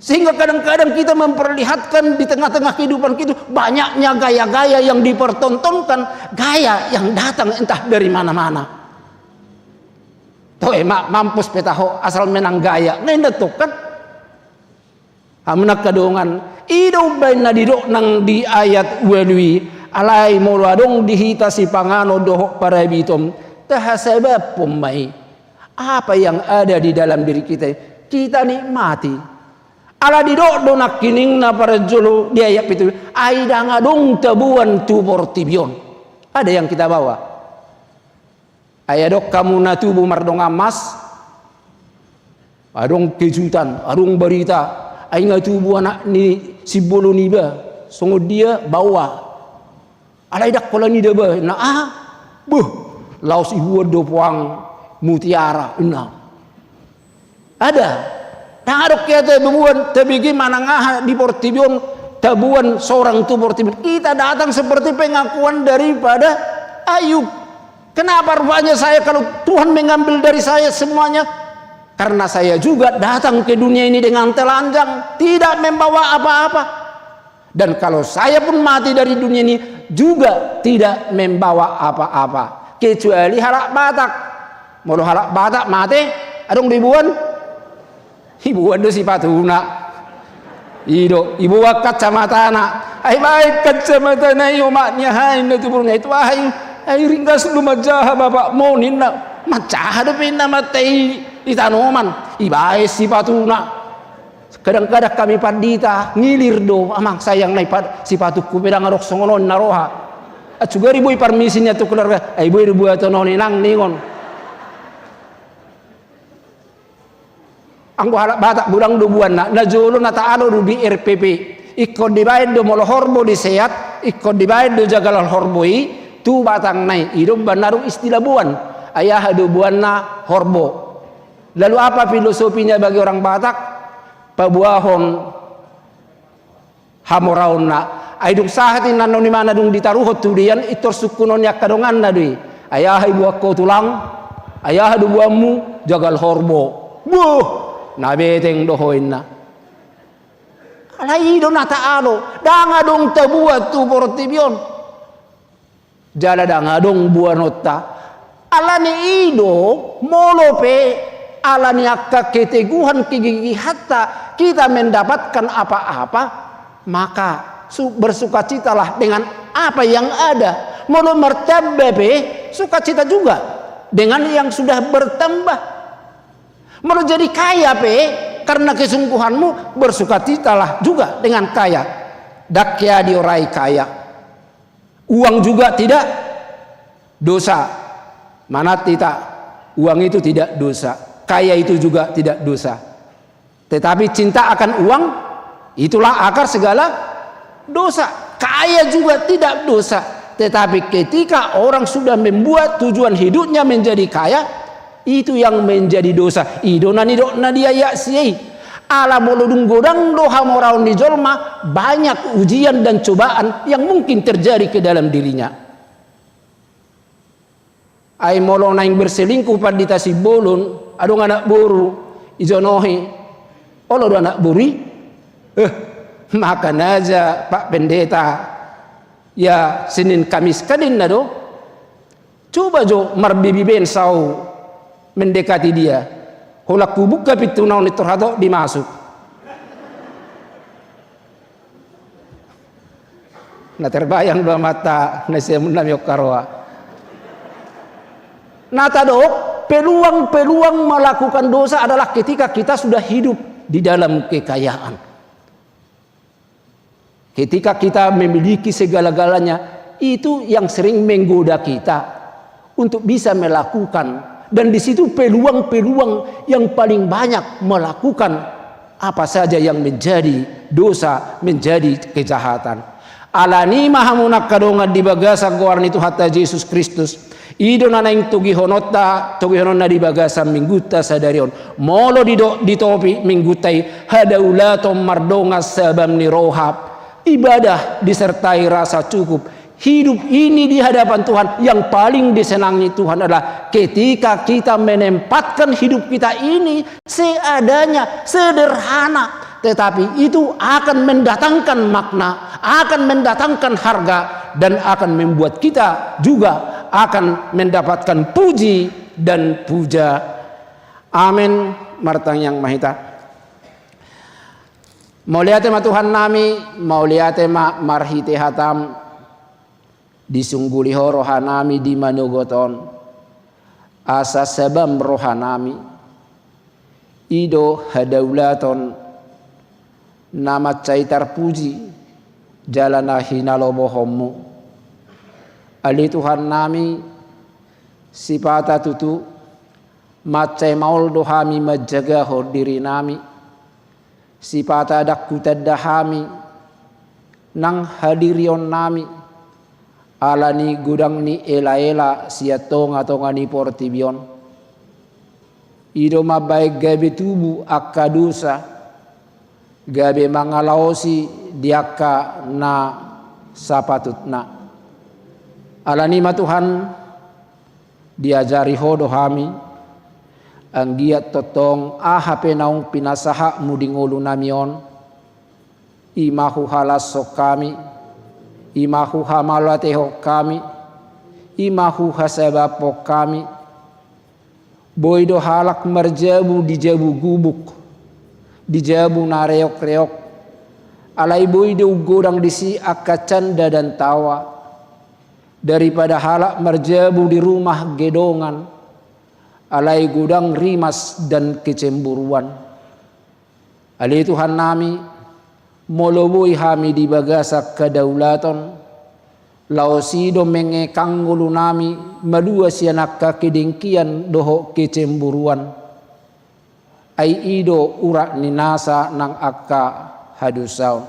Sehingga kadang-kadang kita memperlihatkan di tengah-tengah kehidupan kita banyaknya gaya-gaya yang dipertontonkan, gaya yang datang entah dari mana-mana. Toe ma-, mampus pe taho asal menang gaya. Nah, inda tong kan. Hamu na angka dongan, i do umbaen na didok nang di ayat ualu i, alai molo adong di hita sipanganon dohot parabiton, tahasabaphon ma i. Apa yang ada di dalam diri kita, kita nikmati. Ala didok do nangkining na parjolo di ayat pitu, ai ndang adong taboan tu portibi on. Ada yang kita bawa. Ai adong hamu na tubu mardongan mas, adong kejutan, adong barita, ai nga tubu anak ni Simbolon iba, songon dia baoa. Alai ndang holan ida ba, na aha? Beuh, laos iboan do puang mutiara, inna. Ada. Ndang adong hea taboan, tabege manang aha di portibi on, taboan sorang tu portibi on. Kita datang seperti pengakuan daripada Ayub. Kenapa rupanya saya, kalau Tuhan mengambil dari saya semuanya? Karena saya juga datang ke dunia ini dengan telanjang, tidak membawa apa-apa. Dan kalau saya pun mati dari dunia ini juga tidak membawa apa-apa. Kecuali halak Batak. Molo halak Batak mate, adong do iboan? Iboan do sipatuna. I do, iboan kacamatana. Ai baen kacamatana i, omak ni aha, inna, tu boruna i, tu aha i? Ai ringgas do manjaha bapakmu, ninna. Manjaha dope, inna, mata i. Di tanoman, ibaen sipatuna. Kadang-kadang hami pandita, ngilir do, amang, sayang nai pa-, sipatuku pe ndang adong songon on na roha. Sugari boi parmisi nian tu keluarga, ai boi do buaton on, inang, ningon. Anggo halak Batak godang do buanna, na jolo na taalo do di R P P. Ingkon dibaen do molo horbo diseat, ingkon dibaen do jagal horbo i, tu batangna i, i do umbahen adong istilah boan. Ai aha do boanna? Horbo. Lalu apa filosofinya bagi orang Batak? Paboahon hamoraonna. Ai dung sahat i, nannon i ma na dung ditaruhon tu dia, intor sungkunon ni angka donganna do i. Ai aha diboan ho, tulang? Ai aha do boanmu? Jagal horbo. Boh! Na beteng do ho, inna. Alai i do na taalo, ndang adong tabuat tu portibi on. Jala ndang adong boanonta. Alani i do, molo pe alani angka keteguhan kegigihanta kita mendapatkan apa-apa, maka su-, bersukacitalah dengan apa yang ada. Molo martamba pe, sukacita juga dengan yang sudah bertambah. Molo jadi kaya pe karena kesungguhanmu, bersukacitalah juga dengan kaya. Ndang hea diorai kaya. Uang juga tidak dosa. Manat hita, uang itu tidak dosa. Kaya itu juga tidak dosa. Tetapi cinta akan uang, itulah akar segala dosa. Kaya juga tidak dosa. Tetapi ketika orang sudah membuat tujuan hidupnya menjadi kaya, itu yang menjadi dosa. I do na nidok na di ayat sia i. Ala molo dung godang do hamoraon ni jolma, banyak ujian dan cobaan yang mungkin terjadi ke dalam dirinya. Ai molo naeng berselingkuh Pandita Simbolon, adong anak boru, ijonohi, olo do anak boru i? Eh, makan aja, Pak Pendeta. Ya, Senin Kamis kan, inna do. Coba jo marbibi bensa au mendekati dia. Holan hubuka pintuna on, intor hatop dimasuk. Na terbayang do amanta na siamun nami on, haroa. Na tadok, peluang-peluang melakukan dosa adalah ketika kita sudah hidup di dalam kekayaan. Ketika kita memiliki segala-galanya, itu yang sering menggoda kita untuk bisa melakukan. Dan di situ peluang-peluang yang paling banyak melakukan apa saja yang menjadi dosa, menjadi kejahatan. Alani i ma hamu na angka dongan di bagasan goar ni Tuhanta Jesus Kristus, i do na naeng togihononta, togihononna di bagasan minggunta sadari on. Molo didok, ditopi minggunta i, hadaulaton mardongan sabam ni roha, ibadah disertai rasa cukup, hidup ini di hadapan Tuhan, yang paling disenangi Tuhan adalah ketika kita menempatkan hidup kita ini seadanya, sederhana, tetapi itu akan mendatangkan makna, akan mendatangkan harga, dan akan membuat kita juga akan mendapatkan puji dan puja. Amin. Martangiang ma hita. Mauliate ma Tuhan nami, mauliate ma marhite hataM. Disungguli Ho roha nami di manogot on, asa sabam roha nami. I do hadaulaton na mansai tarpuji jala na hinalomohonMu. Ale Tuhan nami, sipata tutu mansai maol do hami manjagahon diri nami. Sipata ndang hutanda hami nang hadirion nami, ala ni godang ni ela-ela sian tonga-tonga ni portibi on. I do mambaen gabe tubu angka dosa, gabe mangalaosi di angka na sapatutna. Ala ni i ma Tuhan, diajari Ho do hami, anggiat tongtong aha pe naung pinasahatMu di ngolu nami on, i ma huhalashon hami, i ma huhamauliatehon hami, i ma huhasabaphon hami. Boi do halak marjabu di jabu gubuk, di jabu na reok-reok. Alai boi do godang disi angka canda dan tawa. Daripada halak marjabu di rumah gedongan, alai godang rimas dan kecemburuan. Ale Tuhan nami, molo boi hami di bagasan kedaulatan, laos i do mengekang ngolu nami malua sian angka kedengkian dohot kecemburuan. Ai i do urat ni nasa nang angka hadosaon.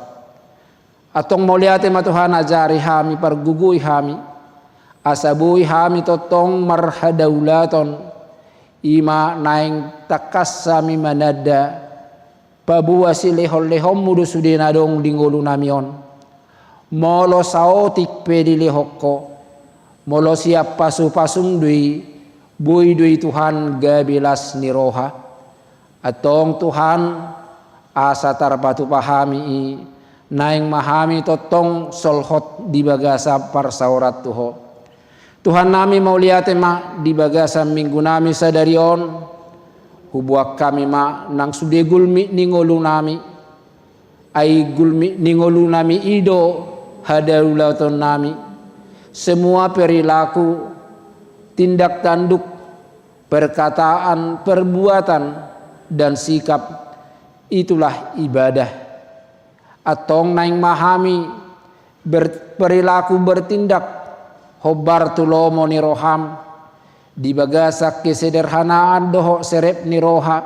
Antong mauliate ma Tuhan, ajari hami, pargogoi hami, asa boi hami tongtong marhadaulaton, i ma naeng tangkas hami mananda, paboa silehonlehonmu do sude na adong di ngolu nami on. Molo saotik pe dilehon Ho, molo sian pasupasum do i, boi do i Tuhan gabe las ni roha. Antong Tuhan, asa tarpatupa hami i, naeng ma hami tongtong solhot di bagasan parsaoran tu Ho. Tuhan nami, mauliate ma di bagasan minggu nami sadari on, huboan hami ma nang sude gulmit ni ngolu nami, ai gulmit ni ngolu nami i do hadaulaton nami, semua perilaku, tindak tanduk, perkataan, perbuatan, dan sikap, itulah ibadah. Antong naeng ma hami ber-, perilaku bertindak hombar tu lomo ni roham, di bagasan kesederhanaan dohot serep ni roha,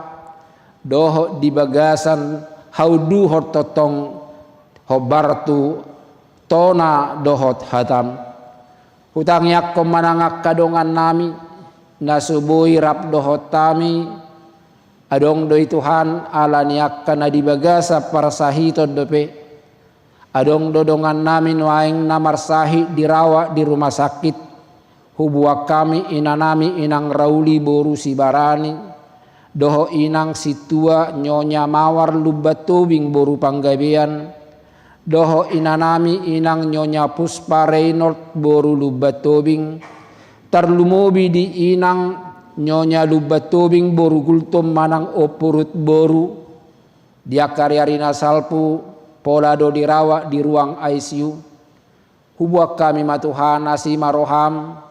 dohot di bagasan haunduhon tongtong hombar tu tona dohot hatam. Hutangiangkon ma nang angka dongan nami, na so boi rap dohot hami, adong do i Tuhan, ala ni angka na di bagasan parsahiton dope. Adong do dongan nami nuaeng na marsahit dirawat di rumah sakit. Huboan hami ina nami Inang Rauli boru Sibarani, dohot Inang Sintua Nyonya Mawar Lumban Tobing boru Panggabean, dohot ina nami Inang Nyonya Puspa Reynold boru Lumban Tobing, tarlumobi di Inang Nyonya Lumban Tobing boru Gultom manang Ompu Rut boru, di angka ari-ari na salpu pola do dirawat di ruang I C U. Huboan hami ma Tuhan, asi ma roham,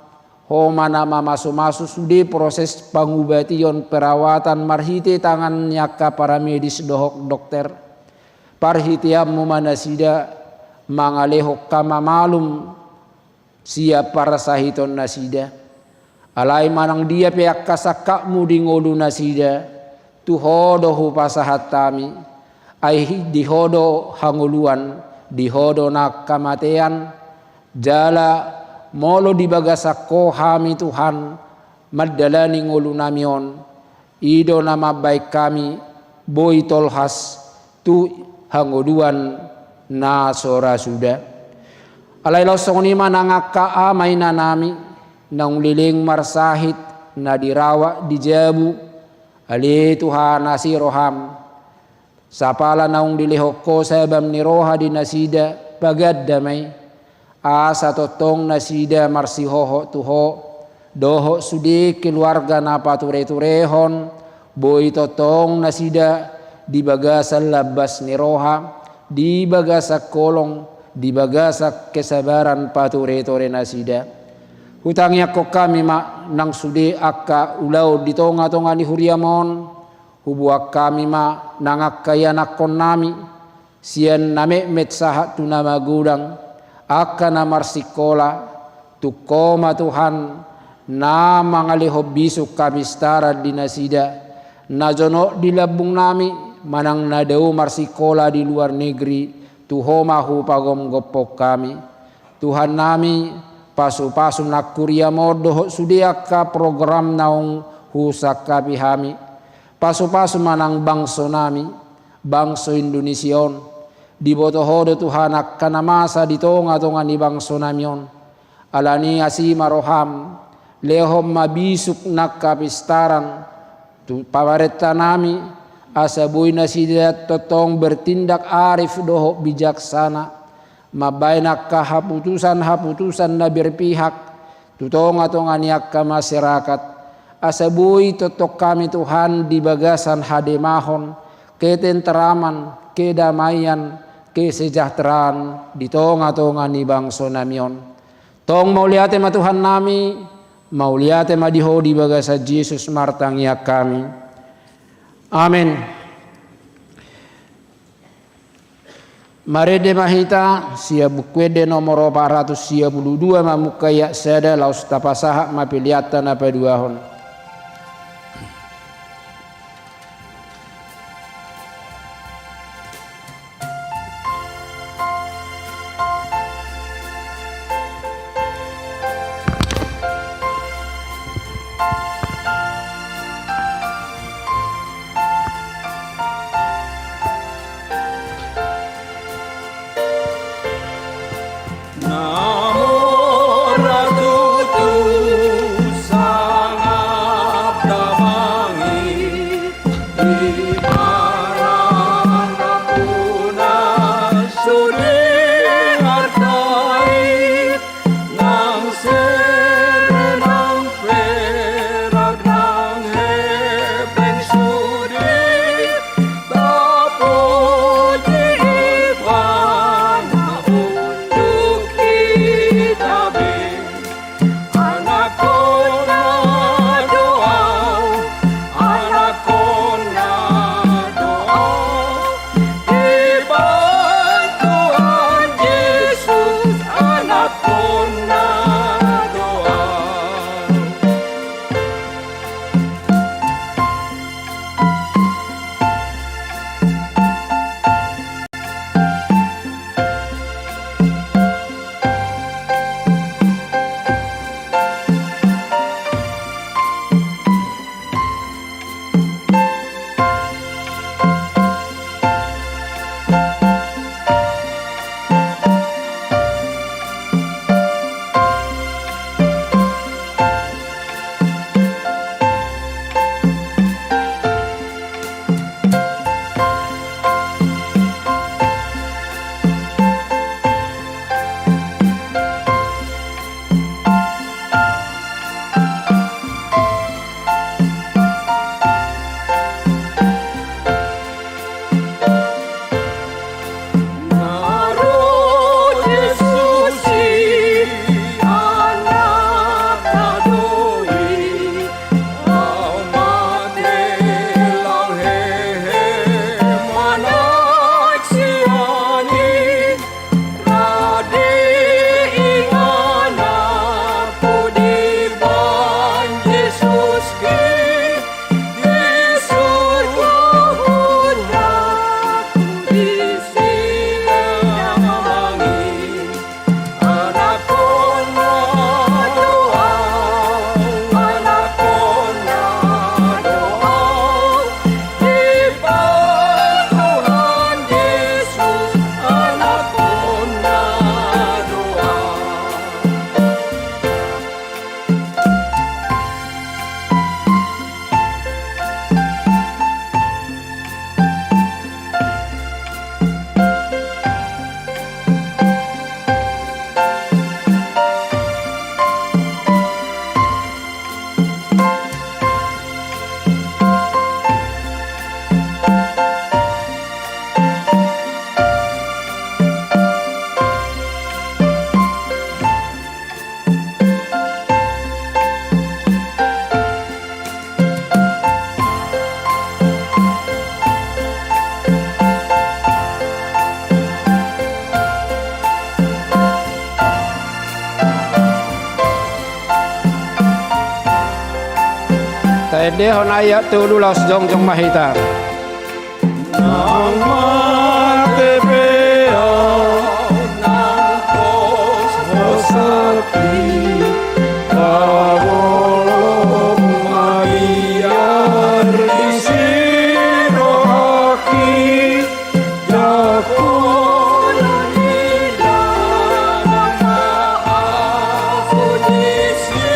Ho ma na mamasumasu sude proses pangubation, perawatan marhite tangan ni angka paramedis dohot dokter. Parhiteanmu ma nasida mangalehon hamamalum sian parsahiton nasida. Alai manang dia pe angka sangkapmu di ngolu nasida, tu Ho do hupasahat hami, ai di Ho do hangoluan, di Ho do nang hamatean, jala molo di bagasan Ho hami Tuhan mandalani ngolu nami on, i do na mambahen hami boi tolhas tu hangoluan na so ra suda. Alai laos songon i ma nang angka ama ina nami, naung leleng marsahit, na dirawat di jabu, ale Tuhan asi roham. Sapala naung dilehon Ho sabam ni roha di nasida, paganda ma i. Asa tongtong nasida marsihohot tu Ho, dohot sude keluarga na patureturehon, boi tongtong nasida di bagasan lambas ni roha, di bagasan holong, di bagasan kesabaran paturetore nasida. Hutangiangkon hami ma nang sude angka ulaon di tongatonga ni huriam on, huboan hami ma nang angka ianakhon nami, sian na metmet sahat tu na magodang, angka na marsikola, tung Ho ma Tuhan, na mangalehon bisuk hapistaran di nasida, na jonok di lambung nami, manang na dao marsikola di luar negeri, tu Ho ma hupagomgophon hami. Tuhan nami, pasupasu nang huriam on dohot sude angka program naung husangkapi hami. Pasupasu ma nang bangso nami, bangso Indonesia on. Diboto Ho do Tuhan angka na masa di tongatonga ni bangso nami on. Alani asi ma roham, lehon ma bisuk nang hapistaran tu pamarenta nami, asa boi nasida tongtong bertindak arif dohot bijaksana, mambahen angka haputusanhaputusan na berpihak tu tongatonga ni angka masyarakat, asa boi tongtong hami Tuhan di bagasan hademahon, ketentraman, kedamaian, kesejahteraan di tongatonga ni bangso nami on. Tong mauliate ma Tuhan nami, Mauliate ma di Ho di bagasan Jesus martangiang hami. Amen. Marende ma hita sian Buku Ende nomor opat ratus sia pulu dua, mamungka ayat sada, laos tapasahat ma peleanta na paduahon. Na mora tutu sangap damang i, di barang na puna sude arta i, nang sere nang perak nang hepeng sude, tapuji Ibana unduk hita be. Anakhonna do ahu, anakhonna do ahu, diboan Tuhan Jesus, anakhonna do ahu. Taendehon ayat tolu laos jongjong ma hita. Nang mate pe ahu nang pos hosaki, tabolon ma biar disi rohangki, jala holan ni damang ma ahu disi.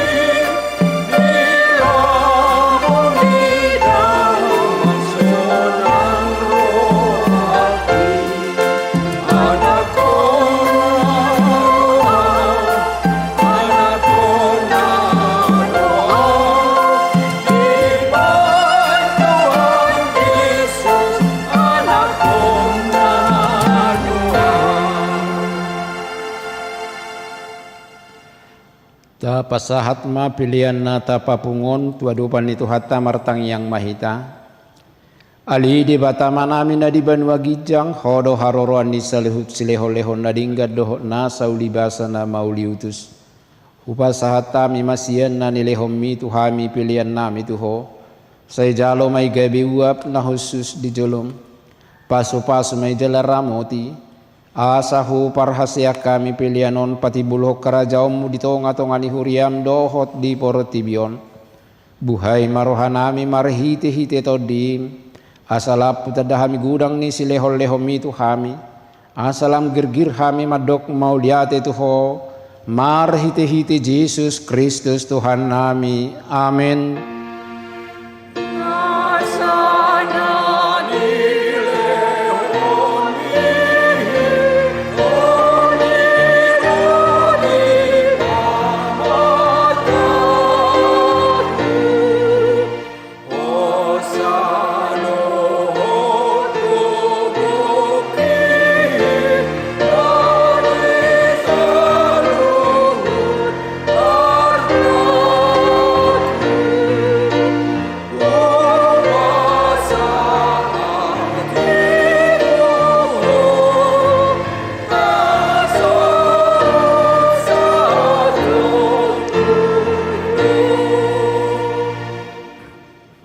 Tapasahat ma pelean na tapapungu on tu adopan ni Tuhanta, martangiang ma hita. Ale Debata Amanami na di banua ginjang, Ho do haroroan ni saluhut silehonlehon na denggan dohot nasa ulibasa na mauliutus. Hupasahat hami ma sian na nilehonMi tu hami peleannami tu Ho. Sai jalo ma i gabe uap na hushus di joloM. Pasupasu ma i jala ramoti, asa huparhaseang hami pelean on patimbulhon harajaonMu di tongatonga ni huriaM dohot di portibi on. Buhai ma rohanami marhitehite TondiM, asa lam hutanda hami godang ni silehonlehonMi tu hami, asa lam girgir hami mandok mauliate tu Ho, marhitehite Jesus Kristus Tuhannami. Amen.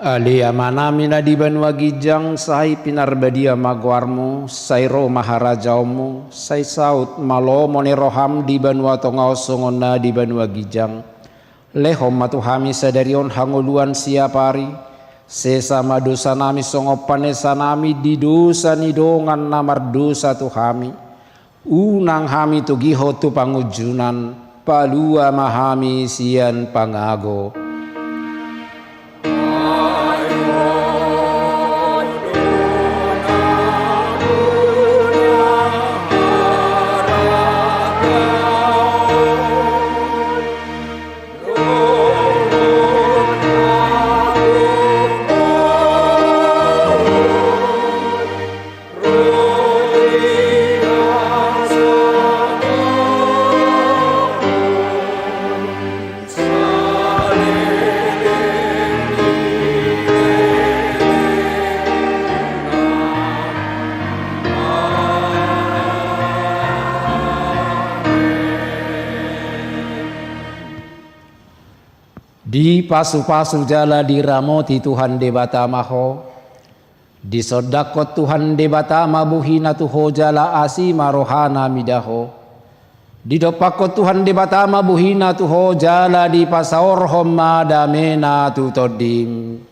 Ale Amanami na di banua ginjang, sai pinarbadia ma goarMu, sai ro ma harajaonMu, sai saut ma lomo ni rohaM di banua tonga on songon na di banua ginjang. Lehon ma tu hami sadari on hangoluan siapari, sesa ma dosanami songon panesanami di dosa ni dongan na mardosa tu hami. Unang hami togihon tu pangunjunan, palua ma hami sian pangago. Dipasupasu jala diramoti Tuhan Debata ma ho. Disondangkon Tuhan Debata ma bohiNa tu ho jala asi ma rohaNa mida ho. Didompakkon Tuhan Debata ma bohiNa tu ho jala dipasaorhon ma dameNa tu tondim.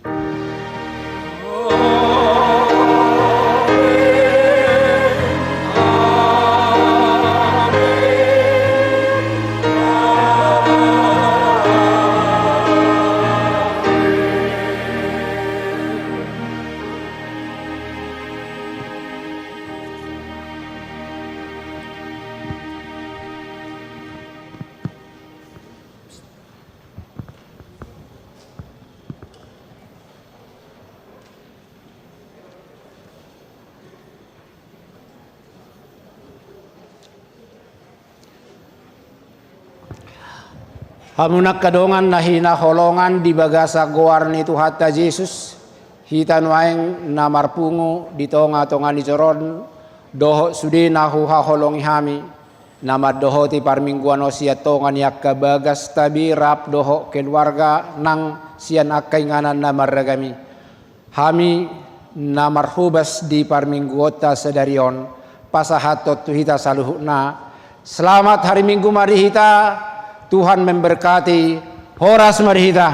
Hamu na angka dongan na hinaholongan di bagasan goar ni Tuhanta Jesus, hita nuaeng na marpungu di tongatonga ni joro on, dohot sude na huhaholongi hami, na mandohoti parmingguan on sian tonga ni angka bagas, tabe rap dohot keluarga nang sian angka inganan na marragam i. Hami na marhobas di parmingguonta sadari on, pasahathon tu hita saluhutna. Selamat hari Minggu ma di hita, Tuhan memberkati, horas ma di hita.